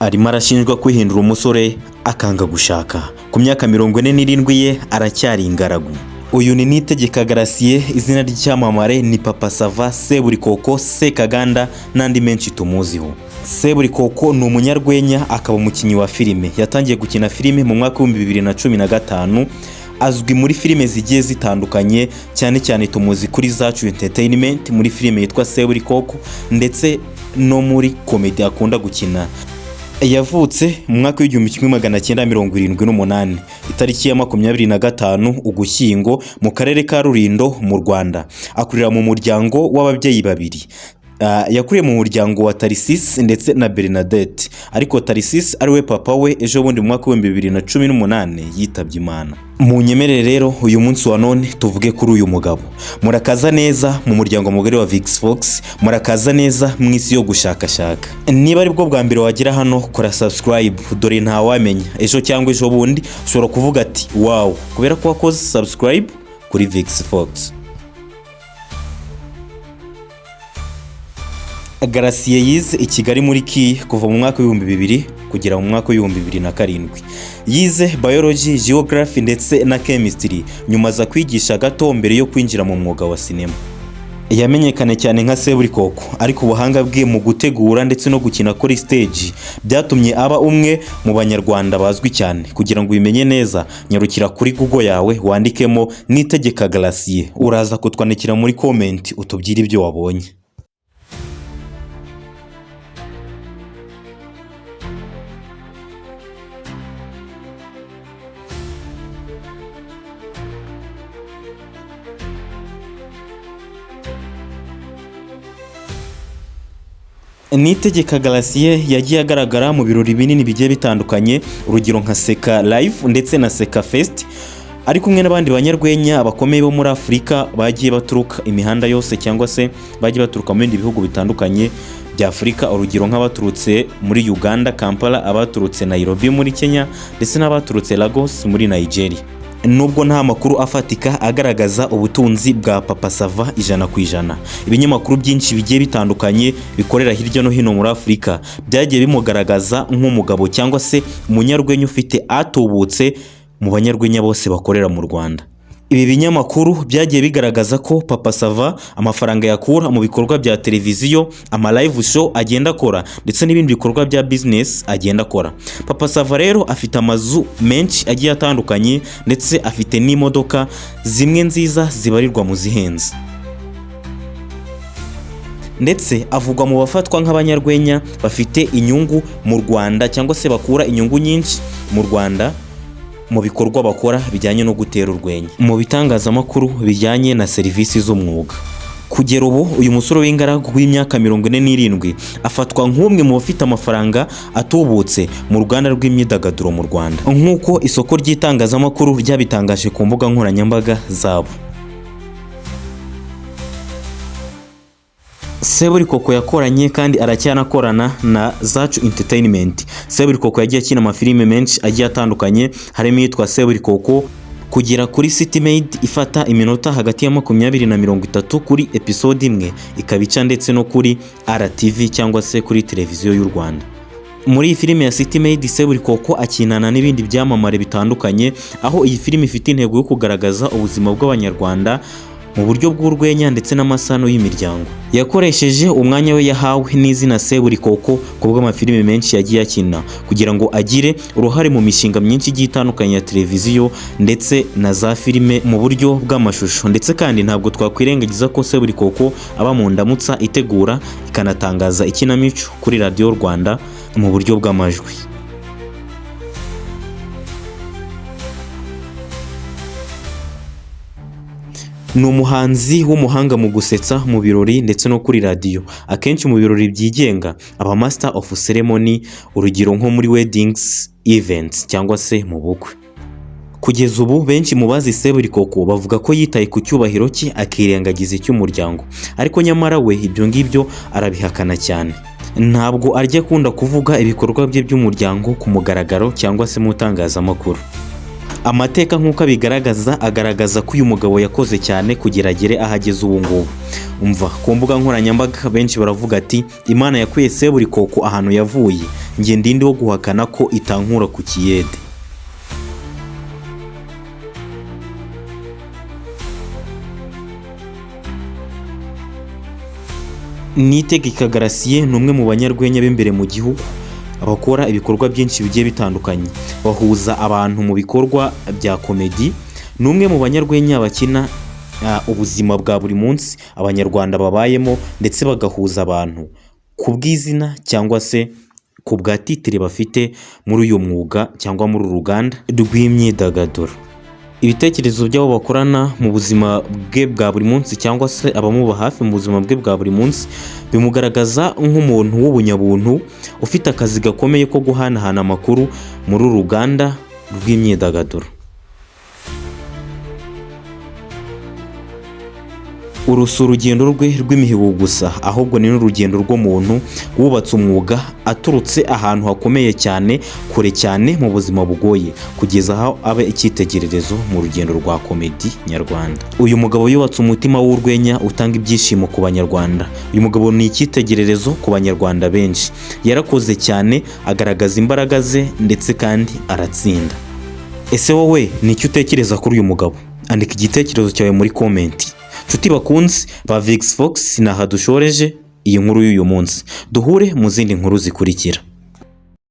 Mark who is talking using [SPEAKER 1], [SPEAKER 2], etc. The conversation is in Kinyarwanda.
[SPEAKER 1] Arimo arashinjwa kwihindura umusore akanga gushaka. Ku myaka 47 ye aracyari ingaragu. Uyu ni Niyitegeka Gratien, izina ry'icyamamare ni Papa Sava, Seburikoko, Sekaganda n'andi menshi tumuziho. Seburikoko ni umunyarwenya akaba umukinnyi wa filime. Yatangiye gukina filime mu mwaka w'2015. Azwi muri filime zigiye zitandukanye, cyane cyane tumuzi kuri Zacu Entertainment muri filime yitwa Seburikoko, ndetse no muri comedy akunda gukina. Yavutse mu mwaka w'1978, itariki ya 25 Ugushyingo, mu karere ka Rulindo mu Rwanda. Akurira mu muryango w'ababyeyi babiri. Yakuriye mu muryango wa Tarisisi ndetse na Bernadette, ariko Tarisisi ariwe papa we ejo bundi mu mwaka w'2018 yitabye Imana. Mu nyemerere rero uyu munsi wa none tuvuge kuri uyu mugabo. Murakaza neza mu muryango mugari wa Vix Fox, murakaza neza mu isi yo gushakashaka. Niba aribwo bwa mbere wagera hano, kora subscribe, dore ntawamenya ejo cyangwa ejo bundi ushobora kuvuga ati wow, kubera ko wakoze subscribe kuri Vix Fox. Gratien yize i Kigali muri KIE kuva mu mwaka w'2000 kugera mu mwaka w'2007. Yize biology, geography ndetse na chemistry, nyuma aza kwigisha gato mbere yo kwinjira mu mwuga wa sinema. Yamenyekanye cyane nka Seburikoko, ariko ubuhanga bwe mu gutegura ndetse no gukina kuri stage byatumye aba umwe mu banyarwanda bazwi cyane. Kugira ngo ubimenye neza, nyarukira kuri Google yawe wandikemo Niyitegeka Gratien, uraza kutwandikira muri comment utubwire ibyo wabonye. Niyitegeka Gratien yagiye agaragara mu birori binini bigiye bitandukanye, urugero nka Seka Live ndetse na Seka Fest, ari kumwe n'abandi banyarwenya bakomeye bo muri Afurika bagiye baturuka imihanda yose cyangwa se bagiye baturuka mu bindi bihugu bitandukanye bya Afurika, urugero nk'abaturutse muri Uganda Kampala, abaturutse Nairobi muri Kenya ndetse n'abaturutse Lagos muri Nigeria. Nubwo nta makuru afatika agaragaza ubutunzi bwa Papa Sava 100%, ibinyamakuru byinshi bigiye bitandukanye bikorera hirya no hino muri Afurika byagiye bimugaragaza nk'umugabo cyangwa se umunyarwenya ufite atubutse mu banyarwenya bose bakorera mu Rwanda. Ibi binyamakuru byagiye bigaragaza ko Papa Sava amafaranga yakura mu bikorwa bya televiziyo, ama live show agenda akora ndetse n'ibindi bikorwa bya business agenda akora. Papa Sava rero afite amazu menshi agiye atandukanye ndetse afite n'imodoka zimwe nziza zibarirwa mu zihenze. Ndetse avugwa mu bafatwa nk'abanyarwenya bafite inyungu mu Rwanda cyangwa se bakura inyungu nyinshi mu Rwanda mu bikorwa bakora bijyanye no gutera urwenya mu bitangazamakuru bijyanye na serivisi z'umwuga. Kugera ubu uyu musore w'ingaragu w'imyaka 47 afatwa nk'umwe mu bafite amafaranga atubutse mu ruganda rw'imyidagaduro mu Rwanda, nk'uko isoko ry'itangazamakuru ryabitangaje ku mbuga nkoranyambaga zabo. Seburikoko yakoranye kandi aracyanakorana na Zacu Entertainment. Seburikoko yagiye akina amafilime menshi agiye atandukanye, harimo iyitwa Seburikoko kugera kuri City Maid ifata iminota hagati ya 20 na 30 kuri episode imwe, ikaba ica ndetse no kuri RTV cyangwa se kuri televiziyo y'u Rwanda. Muri iyi filime ya City Maid, Seburikoko akinana n'ibindi byamamare bitandukanye, aho iyi filime ifite intego yo kugaragaza ubuzima bw'abanyarwanda mu buryo bw'urwenya ndetse n'amasano y'imiryango. Yakoresheje umwanya we yahawe n'izina Seburikoko ku bw'amafilime menshi yagiye akina kugira ngo agire uruhare mu mishinga myinshi igiye itandukanye ya televiziyo ndetse na za filime mu buryo bw'amashusho. Ndetse kandi ntabwo twakwirengagiza ko Seburikoko aba mu ndamutsa itegura ikanatangaza ikinamico kuri Radiyo Rwanda mu buryo bw'amajwi. Ni umuhanzi w'umuhanga mu gusetsa mu birori ndetse no kuri radiyo. Akenshi mu birori byigenga aba master of ceremony, urugero nko muri weddings events cyangwa se mu bukwe. Kugeza ubu benshi mu bazi Seburikoko bavuga ko yitaye ku cyubahiro cye akirengagiza icy'umuryango, ariko nyamara we ibyo ngibyo arabihakana cyane. Ntabwo arya akunda kuvuga ibikorwa bye by'umuryango ku mugaragaro cyangwa se mu itangazamakuru. Amateka nk'uko abigaragaza agaragaza ko uyu mugabo yakoze cyane kugira agere aho ageze ubu ngubu. Umva, ku mbuga nkoranyambaga benshi baravuga ati Imana yakuye Seburikoko ahantu yavuye, Njye ndinde wo guhakana ko itankura ku kiyede. Niyitegeka Gratien ni umwe mu banyarwenya b'imbere mu gihugu bakora ibikorwa byinshi bigiye bitandukanye, bahuza abantu mu bikorwa bya komedi. Ni umwe mu banyarwenya bakina ubuzima bwa buri munsi Abanyarwanda babayemo, ndetse bagahuza abantu ku bw'izina cyangwa se ku bwa titire bafite muri uyu mwuga cyangwa muri uru ruganda rw'imyidagaduro. Ibitekerezo by'abo bakorana mu buzima bwe bwa buri munsi cyangwa se abamuba hafi mu buzima bwe bwa buri munsi bimugaragaza nk'umuntu w'ubunyabuntu, ufite akazi gakomeye ko guhanahana amakuru muri uru ruganda rw'imyidagaduro. Uru si urugendo rwe rw'imihigo gusa, ahubwo ni n'urugendo rw'umuntu wubatse umwuga aturutse ahantu hakomeye cyane, kure cyane, mu buzima bugoye, kugeza aho aba icyitegererezo mu rugendo rwa komedi nyarwanda. Uyu mugabo yubatse umutima w'urwenya utanga ibyishimo ku Banyarwanda. Uyu mugabo ni icyitegererezo ku Banyarwanda benshi. Yarakoze cyane, agaragaza imbaraga ze, ndetse kandi aratsinda. Ese wowe ni icyo utekereza kuri uyu mugabo? Andika igitekerezo cyawe muri comment. Nshuti bakunzi ba Vix Fox, ni aha dushoreje iyi nkuru y'uyu munsi. Duhure mu zindi nkuru zikurikira.